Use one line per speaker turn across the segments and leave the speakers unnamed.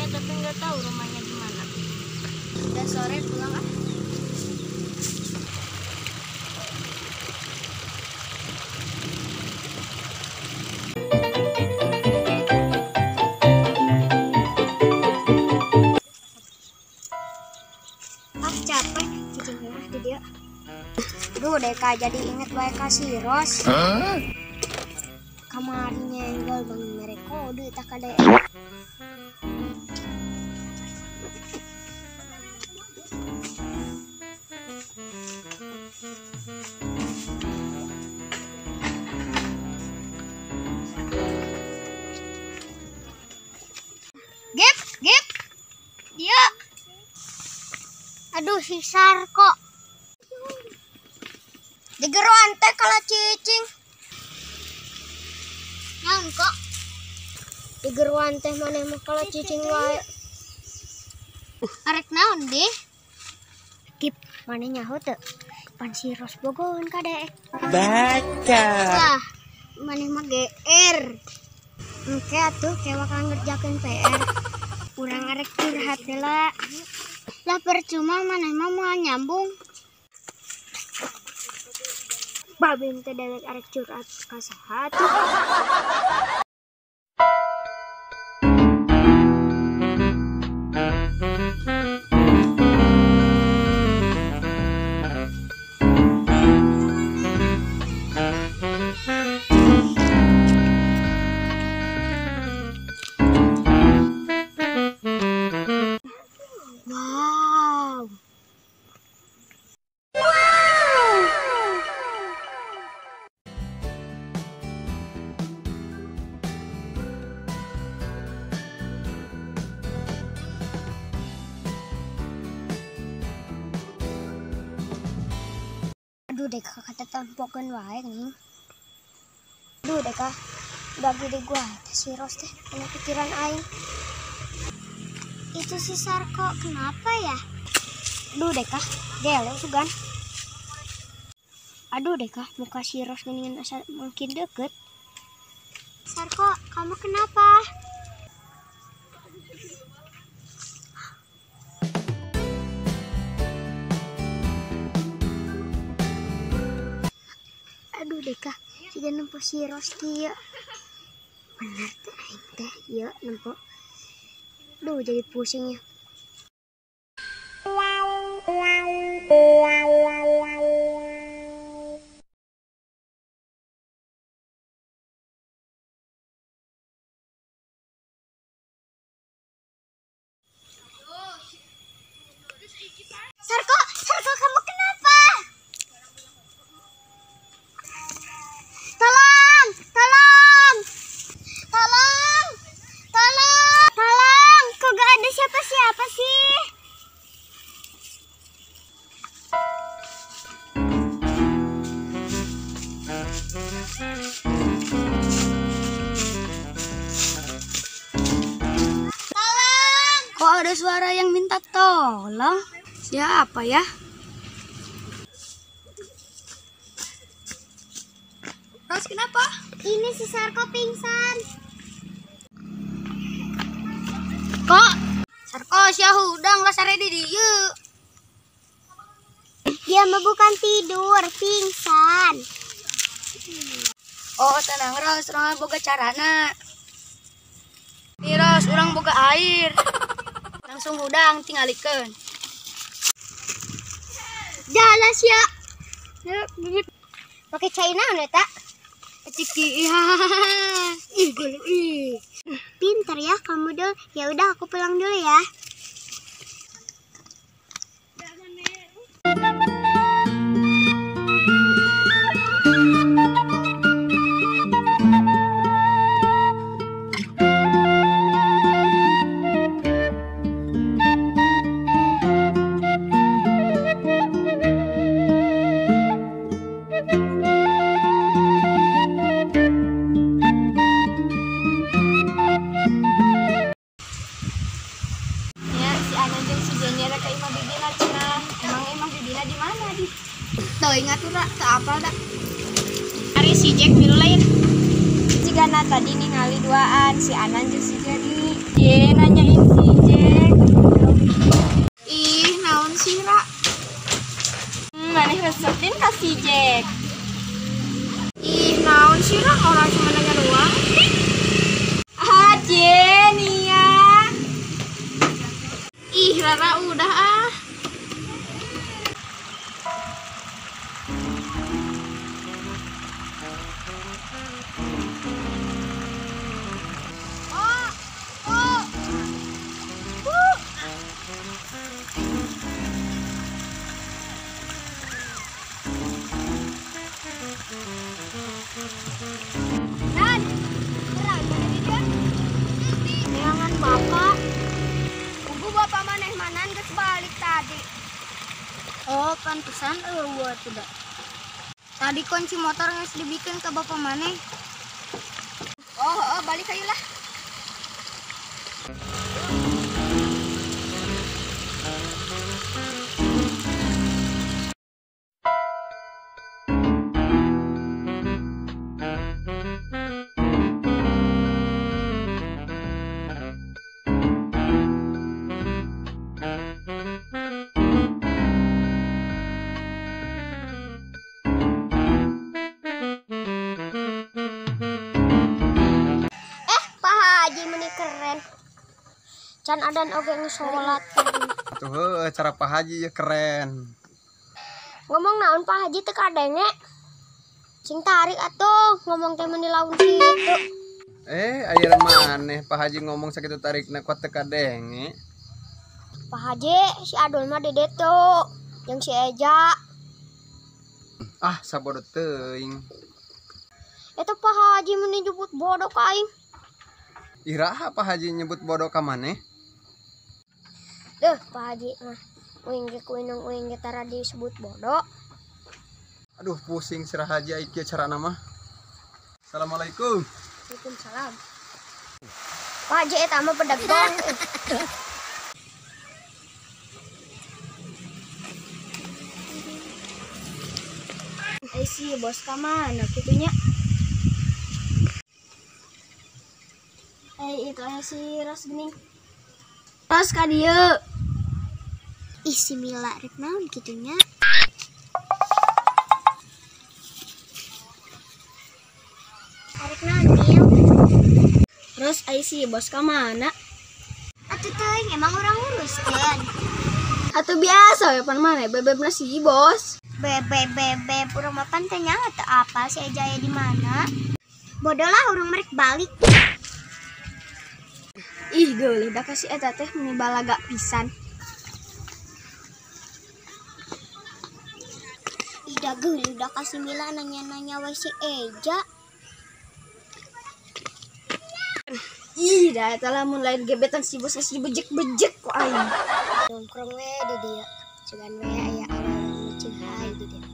rumahnya tapi nggak tahu rumahnya di mana. Udah sore pulang ah. Ah capek, cicing ah di dia. Duh, Deka jadi inget bae ka si Ros. Kamari nyenggol bang mere kode tak ada. Gip, gip. Dia. Aduh si Sarko. Digeroan teh kalau cicing. Naon kok? Digeroan teh maneh mah kalau cicing wae. Arek naon deh? Gip, maneh nyaho teu? Pan si Ros bogoheun ka deek.
Baca.
Lah, maneh mah GR. Engke atuh ke bakal ngerjakeun PR. Urang arek curhat heula. Lah percuma maneh mah moal nyambung. Babin teh dewek arek curhat ka saha tuh. Wow. Aduh Deka kata tampokeun wae geuning. Aduh Deka bagi di gua si Ros teh kena pikiran aing. Itu si Sarko kenapa ya? Aduh Deka gelo sugan. Aduh Deka muka si Ros geuningan asa makin deket. Sarko kamu kenapa? Aduh Deka, siga nempo si Ros kieu. Bener teh aing teh ieu nempo. Duh jadi pusing ya. Sarko, Sarko kamu kenapa? Tolong, tolong, tolong, tolong, tolong. Kok gak ada siapa-siapa sih? Tolong.
Kok ada suara yang minta tolong? Siapa ya? Ros kenapa?
Ini si Sarko pingsan.
Kok? Sarko sia hudang lah sare di dieu.
Dia mah bukan tidur, pingsan.
Oh tenang Ros, urang boga carana. Nih Ros, urang boga air. Langsung hudang tingalikeun.
Jalan sia. Pakai cai naon eta?
Ciki. Ih, gelo ih.
Pinter ya kamu Dul. Ya udah aku pulang dulu ya.
Teu ingat ura, teu apal da.
Ari si Jack milu lain. Jika
Jigana tadi ningali duaan si Anan jeung si Jenny. Ye nanyain si Jack. Ih, naon sih, Ra? Maneh resepin ka si Jack. Ih, naon sih, Ra? Orang cuma nanya doang. Ah, Jenny ya. Ih, Rara udah ah.
Nan, terang mana dia? Neangan bapak.
Kubu bapak maneh manan geus balik tadi.
Oh, pantesan eueuh atuh da. Tadi kunci motor geus dibikin ke bapak maneh.
Oh, oh, balik ayo lah.
Keren. Can adan oge sholat.
Tuh heueuh cara Pak Haji ya keren.
Ngomong naon Pak Haji teu kadenge. Sing tarik atuh ngomong teh meuni laun kitu.
Aya maneh Pak Haji ngomong sakitu tarikna kuat teu kadenge.
Pak Haji si Adul mah di ditu jeung si Eja.
Ah, sabodo teuing.
Eta Pak Haji meuni jebut bodoh ka aing.
Iraha Pak Haji nyebut bodoh ka maneh?
Duh, Pak Haji mah uing ge kuinung uing ge tara disebut bodoh.
Aduh, pusing sirah Haji ai kieu carana mah. Assalamualaikum.
Waalaikumsalam. Pak Haji eta mah pedagang.
Eh si bos ka mana kitunya?
Itu aya si Ros geuning.
Ros ka dieu.
Ih, si Mila rek naon kitunya? Arek naon Mil?
Ros ai si bos ka mana?
Atuh teuing emang urang uruskeun.
Atuh biasa we pan maneh bebebna si bos.
Bebeb urang mah pan teh nyaho teu apal si Eja aya di mana. Bodoh lah urang merek balik.
Ih geuleuh da ka si eta teh meuni balaga pisan.
Ih da geuleuh da ka si Mila nanya-nanya we si Eja.
Ih da eta lamun lain gebetan si bos si bejek-bejek ku aing.
Nongkrong we di dieu. Sugan we aya awewe nu ceuhai di dieu.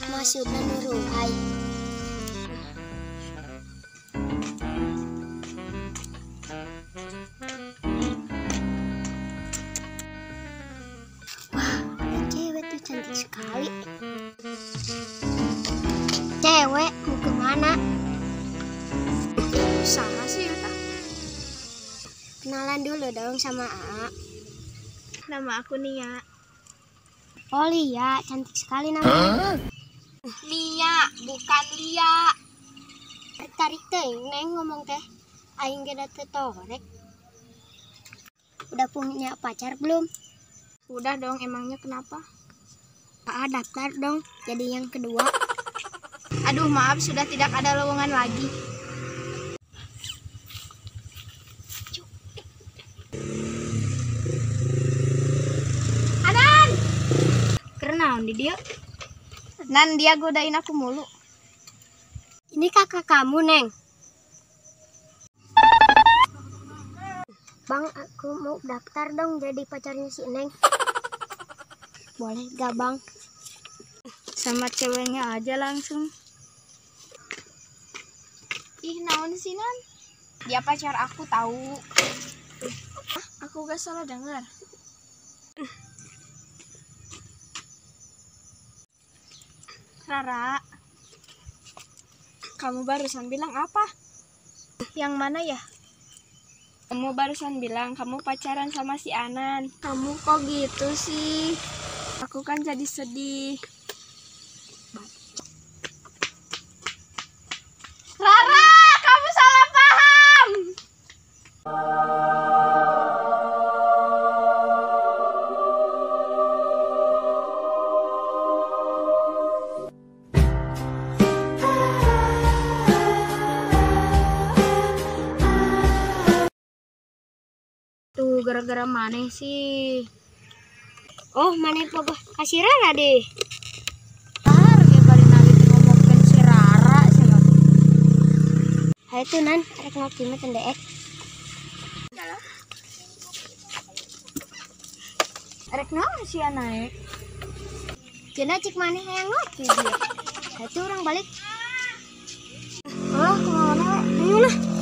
Maksudna nuruhai. Cantik sekali. Cewek mau kemana?
Sama sih ya.
Kenalan dulu dong sama AA.
Nama aku Nia.
Oh Lia, cantik sekali namanya.
Huh? Nia, bukan Lia.
Tarik teh, neng ngomong teh. Aing ge da teu torek. Udah punya pacar belum?
Udah dong, emangnya kenapa?
Pak daftar dong, jadi yang kedua.
Aduh maaf, sudah tidak ada lowongan lagi. Anan! Kerenaon di dia? Nan, dia godain aku mulu.
Ini kakak kamu, Neng. Bang, aku mau daftar dong jadi pacarnya si Neng. Boleh gak, Bang?
Sama ceweknya aja langsung. Ih, naon sih, Nan? Dia pacar aku tahu. Aku gak salah dengar. Rara.
Kamu barusan bilang apa?
Yang mana ya?
Kamu barusan bilang kamu pacaran sama si Anan. Kamu kok gitu sih? Aku kan jadi sedih. Rara, kamu salah paham.
Tuh gara-gara maneh sih.
Oh, maneh bogoh ka si Rara deh.
Tar ge bari nage ngomongkeun si Rara cenah.
Hayu tuh Nan, arek ngopi mah teu deek.
Arek naon sia naek?
Cenah cik maneh hayang ngopi dia. Hayu tuh urang balik. Oh, kumaha we? Ayo lah.